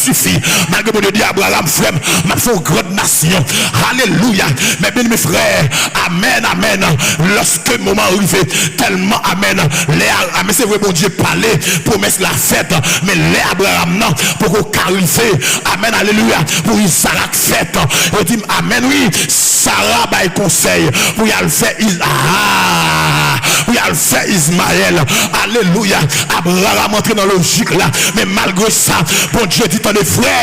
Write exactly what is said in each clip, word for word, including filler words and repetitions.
sifi. Malgre Bondye di Abraram, frè m, m ap fè yon gran nasyon. Alelouya. Men byeneme frè, amèn, amèn. Lòske moman an rive, tèlman, amèn, lè a, amèn, se vre Bondye pale, pwomès la fèt, men lè Abraram nan poko ka rive, amèn, alelouya, pou Izarak fèt. Yo di m, amèn, wi, Sara bay konsèy pou y al fè Iz-, ah, pou y al fè Izmayèl. Alelouya. Abraram antre nan lojik la. Men malgre sa, Bondye di, tande, frè,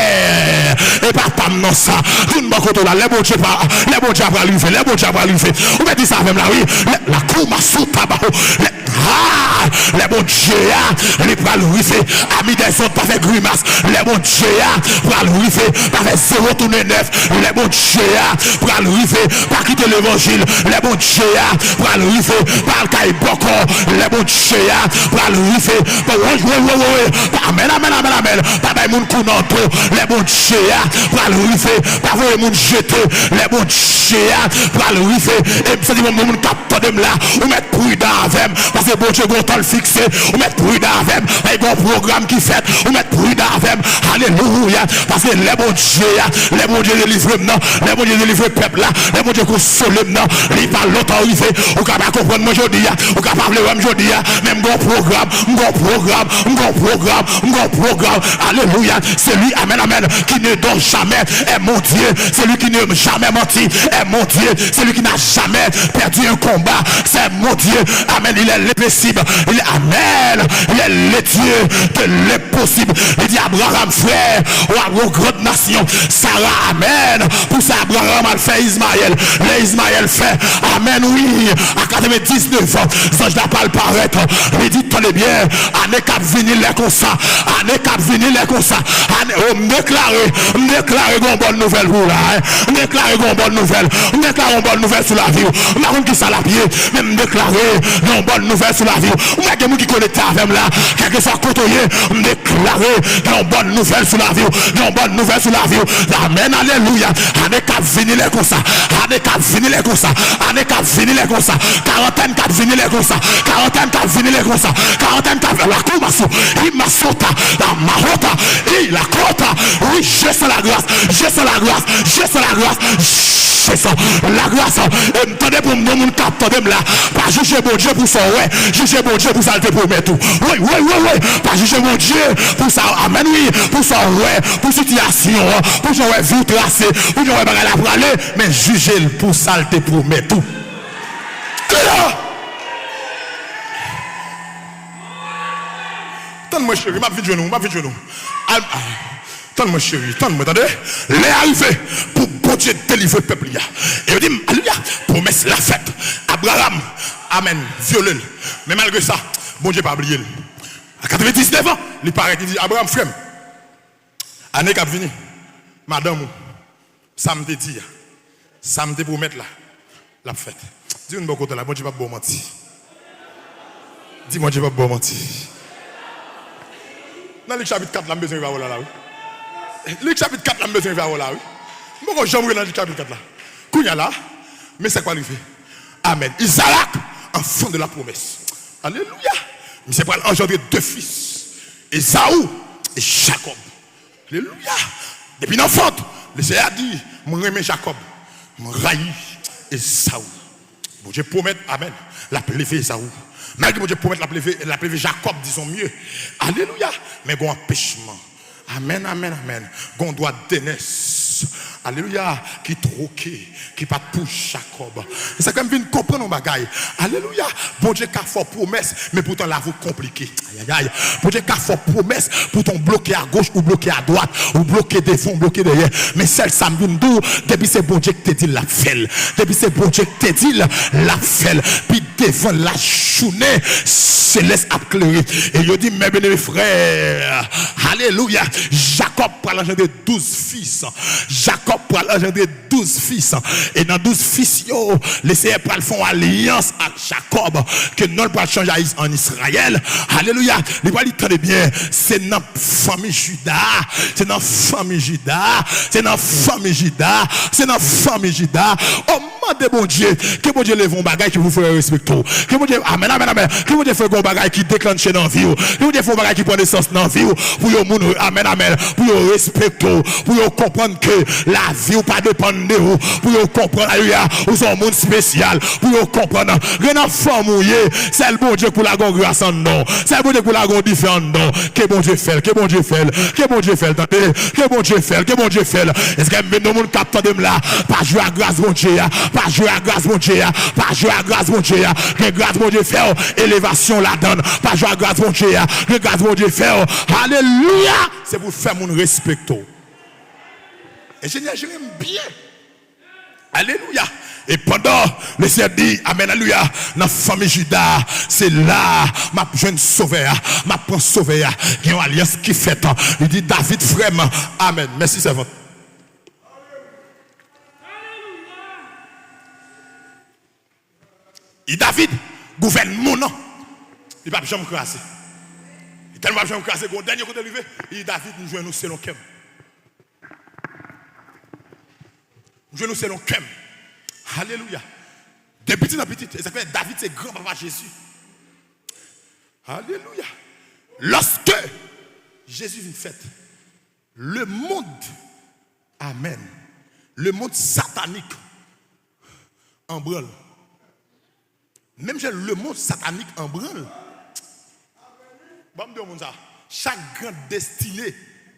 e pa pa m nan sa. Vin bò kote w la. Lè Bondye pa, lè Bondye a pral rive. Lè Bondye a pral rive. Ou mèt di sa avè m la, wi. Lè, la kou masou tabaho. Lè, ah, lè Bondye a, li pral rive. Ami dèzòd, pa fè grimas. Lè Bondye a pral rive, pa fè zewo tounen nèf. Lè Bondye a pral rive, pa kite levanjil. Lè Bondye a pral rive, pa al kay bòkò. Lè Bondye a pral rive, pa, woy, woy, woy, woy, woy. Pa, amèn, amèn, amèn, amèn. Pa bay moun kou nan do. Lè Bondye a pral rive, pa voye moun jete. Lè Bondye a pral rive, e m santi moun, moun k ap tande m la, ou mèt pridan avè m, paske Bondye gon tan l fikse. Ou mèt pridan avè m, e gon pwogram ki fèt, ou mèt pridan avè m. Alelouya. Paske lè Bondye a, lè Bondye delivre m nan, lè Bondye delivre pèp la, lè Bondye konsole m nan, li pa lontan rive. Ou ka pa konprann mwen jodi a, ou ka pa vle wè m jodi a, men m gon pwogram, m gon pwogram, m gon pwogram, m gon pwogram. Alelouya. C'est lui, amen, amen, qui ne dort jamais, est mon Dieu. C'est lui qui ne jamais menti, est mon Dieu. C'est lui qui n'a jamais perdu un combat, c'est mon Dieu. Amen. Il est l'impossible. Il est, amen. Il est le Dieu de l'impossible. Li di Abraram, frè, w ap yon gran nasyon. Sara, amen. Pou sa, Abraram al fè Izmayèl. Lè Izmayèl fè, amen, wi, a katrevendiznèf an, zanj la pral parèt. Li di, tande byen, ane k ap vini lè konsa, ane k ap vini lè konsa, ane, o, m deklare, m deklare gon bòn nouvèl pou ou la, en. M deklare gon bòn nouvèl, m deklare yon bòn nouvèl sou lavi w. M pa konn kisa l ap ye, men m deklare yon bòn nouvèl sou lavi w. Ou wè gen moun ki konekte avè m la, kèlkeswa kote w ye, m deklare gen yon bòn nouvèl sou lavi w, gen yon bòn nouvèl sou lavi w. Amèn, alelouya. Ane k ap vini lè konsa, ane k ap vini lè konsa, ane k ap vini lè konsa, karantèn k ap vini lè konsa, karantèn k ap vini lè konsa, karantèn k ap, la koumasou, i masota, la mahota, i la kota, wi, je sens la grâce, je sens la grâse, je sens la grâse, je sens la grâce. E m tande pou m, moun k ap tande m la, pa jije Bondye pou sa w wè, jije Bondye pou sa l te pwomèt ou. Wi, wi, wi, wi, pa jije Bondye pou sa, amèn, wi, pou sa w wè, pou sitiyasyon an, pou jan w wè vi w trase, pou jan w wè bagay la prale, men jije l pou sa l te pwomèt ou. Tann mwen, cheri, m ap vin jwenn ou, m ap vin jwenn ou. Al, al. Tann mwen, cheri, tann mwen, tande. Lè a rive pou Bondye delivre pèp li a. E yo di m, alelouya, pwomès la fèt. Abraram, amèn, vyole l. Men malgre sa, Bondye pa bliye l. A katrevendiznèf an, li parèt, li di, Abraram, frè m, ane k ap vini, madanm ou, sa m te di a, sa m te pwomèt la, l ap fèt. Di moun bò kote w la, Bondye p ap ba w manti. Di, Bondye p ap ba w manti. Nan Lik chapit kat la, m bezwen rive avè w la, la, wi. Lik chapit kat la, m bezwen rive avè w la, wi. M poko janm rive nan Lik chapit kat la. Kounye a la, men sa k pral rive. Amèn. Izarak, enfant de la promesse. Alelouya. Misye pral anjandre de fis, Ezaou e Jakòb. Alelouya. Depi nan vant, Lesenyè a di, mwen renmen Jakòb, mwen rayi Ezaou. Bondye pwomèt, amèn, l ap leve Ezaou. Malgre Bondye pwomèt l ap leve, l ap leve Jakòb, dizon mye. Alelouya. Men gon anpechman. Amèn, amèn, amèn. Gon dwa de nès. Alelouya. Ki twoke, ki pa t pou Jakòb. E sa k fè m vin konprann yon bagay. Alelouya. Bondye ka fè w pwomès, men poutan lavi w konplike. Ayayay. Bondye ka fè w pwomès, poutan w bloke agoch, ou bloke adwat, ou bloke devan, ou bloke dèyè. Men sèl sa m vin di w, depi se Bondye ki te di l l ap fè l. Depi se Bondye ki te di l, l ap fè l. Pi devan lajounen, selès ap klere. E yo di, men byeneme frè, alelouya, Jakòb pral anjandre douz fis. Jakòb pral anjandre douz fis. E nan douz fis yo, Lesenyè pral fè yon alyans ak Jakòb, ke non l pral chanje a Is-, an Izrayèl. Alelouya! Li pral di, tande byen, se nan fanmi Jida, se nan fanmi Jida, se nan fanmi Jida, se nan fanmi Jida. O, mande Bondye, ke Bondye leve yon bagay ki pou fè yo respekte w. Ke Bondye, amèn, amèn, amèn. Ke Bondye fè yon bagay ki deklanche nan vi w. Ke Bondye fè yon bagay ki pran nesans nan vi w. Pou yo moun, amèn, amèn. Pou yo respekte w. Pou yo konprann ke lavi w pa depann de ou. Pou yo konprann, alelouya, ou se yon moun espesyal. Pou yo konprann, gen nan fanm ou ye, sèl Bondye k pou lage yon gras anndan w. Sèl Bondye k pou lage yon dife anndan w. Ke Bondye fè l, ke Bondye fè l, ke Bondye fè l, tande, ke Bondye fè l, ke Bondye fè l. Èske m vin yon moun k ap tande m la? Pa jwe ak gras Bondye a, pa jwe ak gras Bondye a, pa jwe ak gras Bondye a. Gen gras Bondye fè w, elevasyon ladan l. Pa jwe ak gras Bondye a, gen gras Bondye fè w. Alelouya! Se pou fè moun respekte w. Enjenyè, jere m byen. Alelouya. E pandan Lesenyè di, amèn, alelouya, nan fanmi Jida, se la m ap jwenn Sovè a, m ap pran Sovè a. Gen yon alyans ki fèt. Li di, David, frè m. Amèn. Mèsi, sèvant. E David, gouvènman w nan, li p ap janm kraze. Li tèlman p ap janm kraze, gen yon dènye kote l rive, li di, David, m jwenn ou selon kè m. M jwenn ou selon kè m. Alelouya. De pitit an pitit. E sa k fè David se granpapa Jezi. Alelouya. Lòske Jezi vin fèt, lemonn, amèn, lemonn satanik an branl. Menm jan lemonn satanik an branl. Ban m di yon moun sa. Chak gran destine,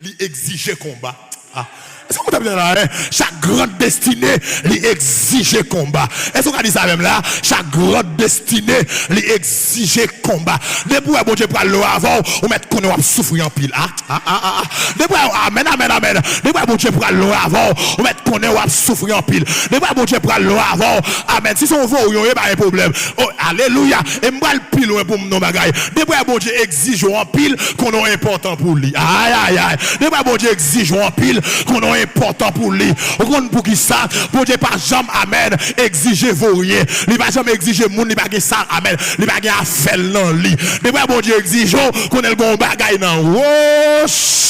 li egzije konba. Ah. Èske w konprann la, en? Chak gran destine, li egzije konba. Èske w ka di sa menm la? Chak gran destine, li egzije konba. Depi w wè Bondye pral lwen avè w, ou mèt konnen w ap soufri anpil. Ah, ah, ah, ah, ah. Depi w wè, amèn, amèn, amèn. Depi w wè Bondye pral lwen avè w, ou mèt konnen w ap soufri anpil. Depi w wè Bondye pral lwen avè w, amèn. Si se yon voryen w ye, pa gen pwoblèm. Oh, alelouya. E m pral pi lwen pou m di w yon bagay. Depi w wè Bondye egzije w anpil, konnen w enpòtan pou li. Ay, ay, ay. Depi w wè Bondye egzije w anpil, konnen w enpòtan pou li. Ou konn poukisa? Bondye pa janm, amèn, egzije voryen. Li pa janm egzije moun, li pa gen sa, amèn. Li pa gen afè l nan li. Depi w wè Bondye egzije w, konnen l gen yon bagay nan woch.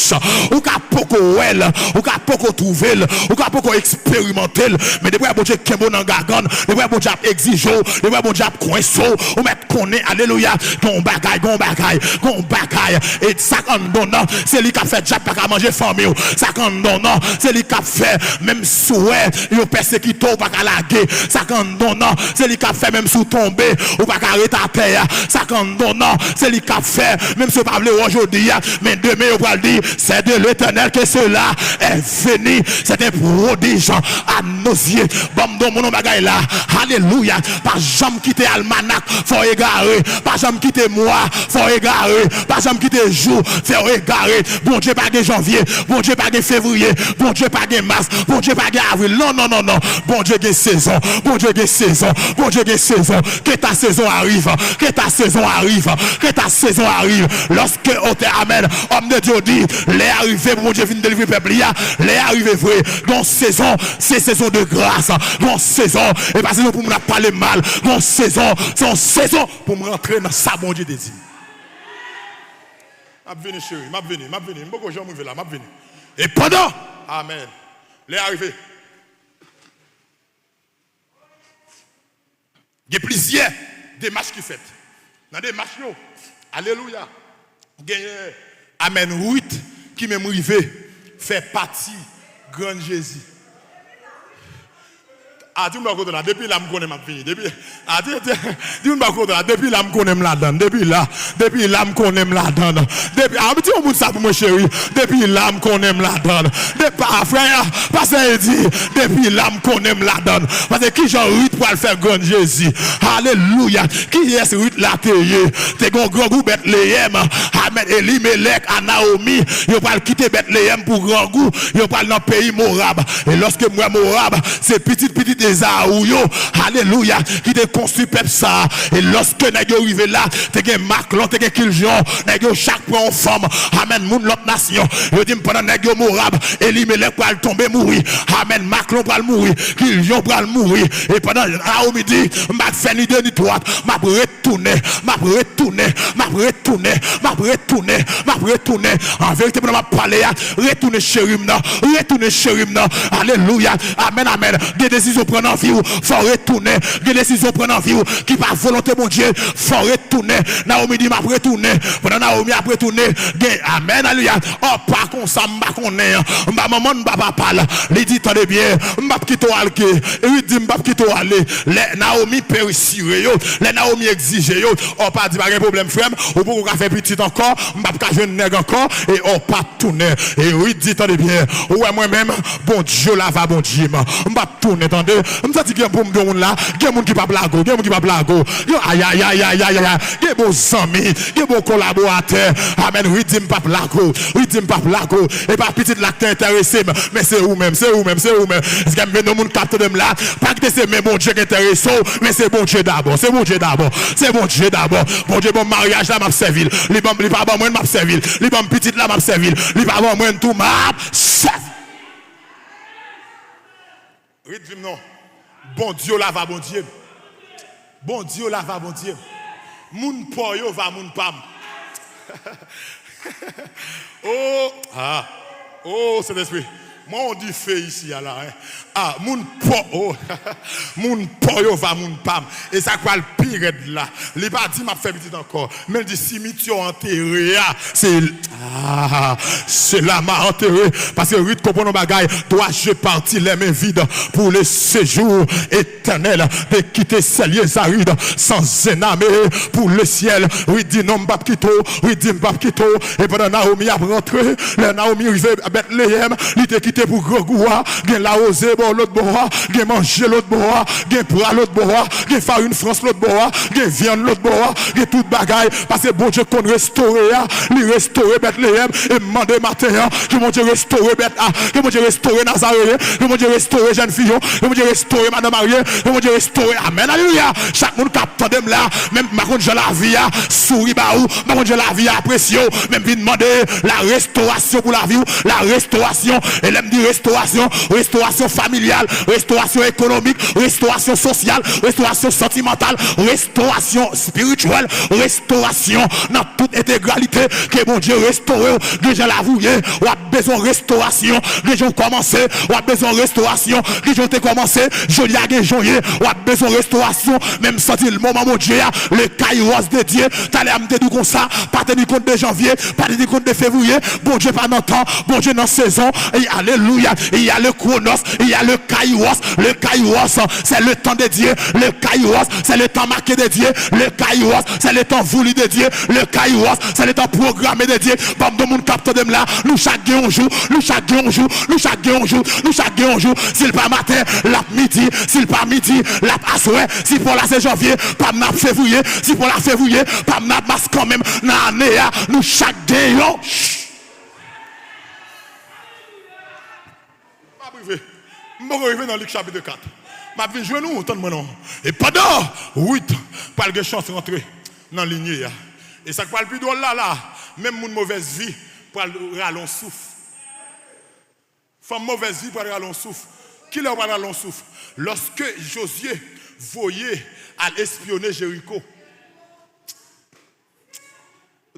Ou ka poko wè l, ou ka poko twouve l, ou ka poko eksperimante l, men depi w wè Bondye kenbe w nan gagann, depi w wè Bondye ap egzije w, depi w wè Bondye ap kwense w, ou mèt konnen, alelouya, gen yon bagay, gen yon bagay, gen yon bagay. E sa k anndan w nan, se li k ap fè dyab pa ka manje fanmi w. Sa k anndan w nan, se li k ap fè, menm si w wè yo pèsekite w, ou pa ka lage. Sa k anndan w nan, se li k ap fè, menm si w tonbe, ou pa ka rete atè a. Sa k anndan w nan, se li k ap fè, menm si yo pa vle wè w jodi a, men demen yo pral di, c'est de l'Éternel que cela est venu. C'est un prodige à nos yeux. Ban m di yon moun yon bagay la. Alelouya. Pa janm kite almanak fè w egare. Pa janm kite mwa fè w egare. Pa janm kite jou fè w egare. Bondye pa gen janvye. Bondye pa gen fevriye. Bondye pa gen mas. Bondye pa gen avril. Non, non, non, non. Bondye gen sezon. Bondye gen sezon. Bondye gen sezon. Que ta saison arrive. Que ta saison arrive. Que ta saison arrive. Lorsque, oh, amèn, homme de Dieu dit, lè a rive pou Bondye vin delivre pèp li a. Lè a rive vre. Gen yon sezon, se sezon de gras. Gen yon sezon, e pa sezon pou moun ap pale mal. Gen yon sezon, se yon sezon pou m rantre nan sa Bondye te di m. M ap vini, cheri, m ap vini, m ap vini. M poko janm rive la, m ap vini. E pandan, amèn, lè a rive. Gen plizyè demach ki fèt. Nan demach yo, alelouya, genyen, amèn, Rit ki menm rive fè pati grann Jezi. A, di moun bò kote w la, depi la m konnen m ap vini. Depi, a, di, di, di moun bò kote w la, depi la m konnen m ladann. Depi la, depi la m konnen m ladann. Depi, a, di yon moun sa pou mwen, cheri. Depi la m konnen m ladann. Depi, a, frè, pastè Edi, depi la m konnen m ladann. Paske kijan Rit pral fè grann Jezi? Alelouya. Kiyès Rit la te ye? Te gen yon grangou Betleyèm. Amèn. Elimelèk a Nawomi, yo pral kite Betleyèm pou grangou. Yo pral nan peyi Mowab. E lòske m wè Mowab, se pitit pitit Ezaou yo, alelouya, ki te konstwi pèp sa a. E lòske nèg yo rive la, te gen Maklon, te gen Kilyon, nèg yo chak pran yon fanm. Amèn, moun lòt nasyon. Yo di m pandan nèg yo Mowab, Elimelèk pral tonbe mouri. Amèn, Maklon pral mouri, Kilyon pral mouri. E pandan Nawomi di, m pa fè ni de ni twa, m ap retounen, m ap retounen, m ap retounen, m ap retounen, m ap retounen. An verite, pandan m ap pale a, retounen cheri m nan, retounen cheri m nan. Alelouya, amèn, amèn. Gen desizyon pran nan vi w, fò w retounen. Gen desizyon pran nan vi w ki pa volonte Bondye, fò w retounen. Nawomi di, m ap retounen. Pandan Nawomi ap retounen, gen, amèn, alelouya. Òpa konsa, m pa konnen, m pa manman, m pa papa l. Li di, tande byen, m p ap kite w al ke. E Rit di, m p ap kite w ale. Lè Nawomi perisire yo, lè Nawomi egzije yo, Òpa di, pa gen pwoblèm, frè m, ou poko ka fè pitit ankò, m p ap ka jwenn nèg ankò, e Òpa tounen. E Rit di, tande byen, ou wè mwen menm, Bondye lava Bondye m. M p ap tounen, tande. M santi gen pou m gen moun la, gen moun ki p ap lage w, gen moun ki p ap lage w. Yo, ayayayayayay, gen bon zanmi, gen bon kolaboratè. Amèn, Rit di, m p ap lage w, Rit di, m p ap lage w. E pa pitit la ki te enterese m, men se ou menm, se ou menm, se ou menm. Èske m gen yon moun k ap tande m la? Pa kite se men Bondye ki enterese w, men se Bondye dabò, se Bondye dabò, se Bondye dabò. Bondye ban m maryaj la, m ap sèvi l. Li ban m, li pa ban mwen, m ap sèvi l. Li ban m pitit la, m ap sèvi l. Li pa ban mwen tou, m ap sèvi l. Rit di m non. Bondye w la va Bondye m. Bondye w la va Bondye m. Moun pa w yo va moun pa m. Oh, ah. Oh, Sentespri. Mwen on dife isi a la, hein. Ah, moun pa w, oh. Moun pa w yo va moun pa m. E sa k pral pi rèd la. Li pa di m ap fè pitit ankò. Men l di, si m te antere a, se, ah, se la m a antere. Paske Rit konprann yon bagay. Dois-je partir les mains vides pour le séjour éternel, de quitter ces lieux arides sans un armée pour le ciel? Rit di, non, m p ap kite w. Rit di, m p ap kite w. E pandan Nawomi ap rantre, lè Nawomi rive Bètleyèm, li te kite pou grangou a. Gen lawoze bò lòt bò a, gen manje lòt bò a, gen pwa lòt bò a, gen farin Frans lòt bò a, gen vyann lòt bò a, gen tout bagay. Paske Bondye konn restore a, li restore Bètleyèm. E m mande maten an, ke Bondye restore Bèt a, ke Bondye restore Nazareyen, ke Bondye restore jèn fi yo, ke Bondye restore madan marye, ke Bondye restore. Amèn, alelouya. Chak moun k ap tande m la, menm m pa konn jan lavi a souri ba ou, m pa konn jan lavi a apresye w, men m vin mande la restorasyon pou lavi w, la restorasyon. E lè m di restorasyon, restorasyon familyal, restorasyon ekonomik, restorasyon sosyal, restorasyon santimantal, restorasyon espirityèl, restorasyon nan tout entegralite. Ke Bondye restore w. Gen jan lavi w ye, w ap bezwen restorasyon. Gen jan w kòmanse, w ap bezwen restorasyon. Gen jan w te kòmanse, jodi a gen jan w ye, w ap bezwen restorasyon. Men m santi moman Bondye a, le kairos de Dieu. Talè a m te di w konsa, pa teni kont de janvye, pa teni kont de fevriye. Bondye pa nan tan, Bondye nan sezon. E alelouya, il y a le chronos, il y a le kairos. Le kairos, c'est le temps de Dieu. Le kairos, c'est le temps marqué de Dieu. Le kairos, c'est le temps voulu de Dieu. Le kairos, c'est le temps programmé de Dieu. Ban m di yon moun k ap tande m la, nou chak gen yon jou, nou chak gen yon jou, nou chak gen yon jou, nou chak gen yon jou. Si l pa maten, l ap midi. Si l pa midi, l ap aswè. Si pa w la se janvye, pa m nan ap fevriye. Si pa w la fevriye, pa m nan ap mas kanmenm. Nan ane a, nou chak gen yon. M ap rive. M poko rive nan Lik chapit kat. M ap vin jwenn ou, tann mwen non. E pandan Rit pral gen chans rantre nan linye a. E sa k pral pi dwòl la, la, menm moun movèz vi pral rale yon souf. Fanm movèz vi pral rale yon souf. Kilè w pral rale yon souf? Lòske Jozye voye al espyone Jeriko.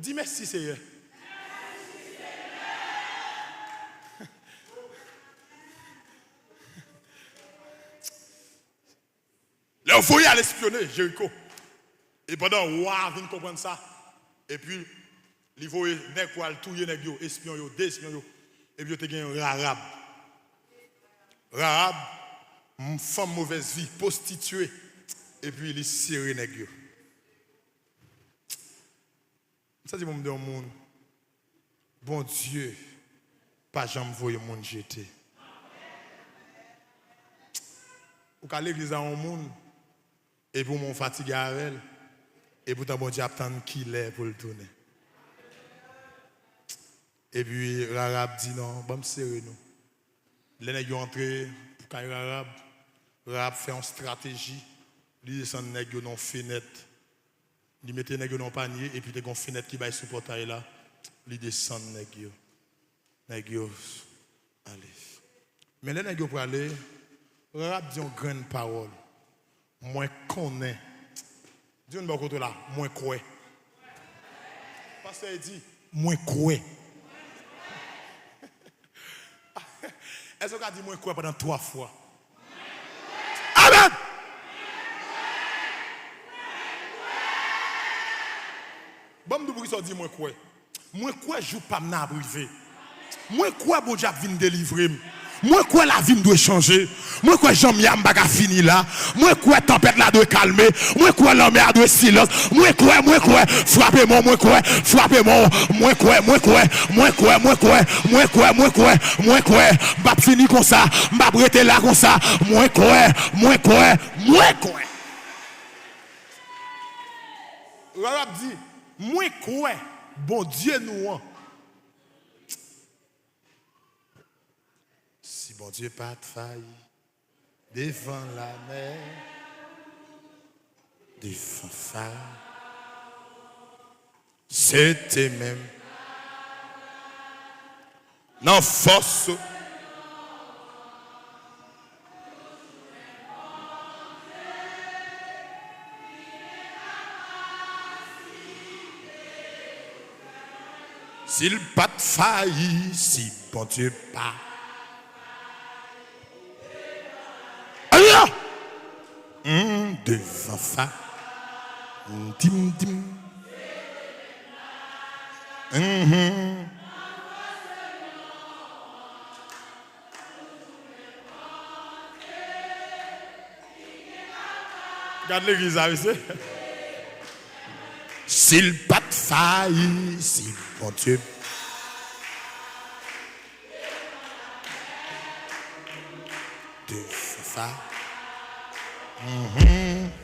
Di mèsi, Seyè. Lè yo voye al espyone Jeriko. E pandan wa a vin konprann sa, epi li voye nèg pou al touye nèg yo, espyon yo, de espyon yo. Epi yo te gen Rahab. Rahab, m-, fanm movèz vi, pwostitye. Epi li sere nèg yo. M santi pou m di yon moun, Bondye pa janm voye moun jete. Ou ka legliz a yon moun, epi w menm w fatige avè l, epoutan Bondye ap tann kilè pou l tounen. Epi Rahab di, non, ban m sere nou. Lè nèg yo antre pou kay Rahab, Rahab fè yon estrateji, li desann nèg yo nan yon fenèt. Li mete nèg yo nan yon panye, epi te gen yon fenèt ki bay sou pòtay la. Li desann nèg yo. Nèg yo ale. Men lè nèg yo prale, Rahab di yon grenn pawòl. Mwen konnen. Di yon bò kote la, mwen kwè. Pastè di, mwen kwè. Èske w ka di mwen kwè pandan twa fwa? Amèn! Ban m di w poukisa w di mwen kwè. Mwen kwè jou pa m nan ap rive. Mwen kwè Bondye ap vin delivre m. Mwen kwè lavi m dwe chanje. Mwen kwè jan m ye a m pa ka fini la. Mwen kwè tanpèt la dwe kalme. Mwen kwè lanmè a dwe silans. Mwen kwè, mwen kwè. Frape men w, mwen kwè. Frape men w. Mwen kwè, mwen kwè. Mwen kwè, mwen kwè. Mwen kwè, mwen kwè. Mwen kwè. M p ap fini konsa. M p ap rete la konsa. Mwen kwè, mwen kwè, mwen kwè. Rahab di, mwen kwè Bondye nou an. Si Bondye pa t fayi devan lamè, devan Farawon, se te menm nan fòs. Si l pa t fayi, si Bondye pa. Alelouya! Mm, devan fa. Mm, dim, dim. Mhm. Gad legliz la, mesye. Si l pa t fayi, si Bondye. De sa. Mhm.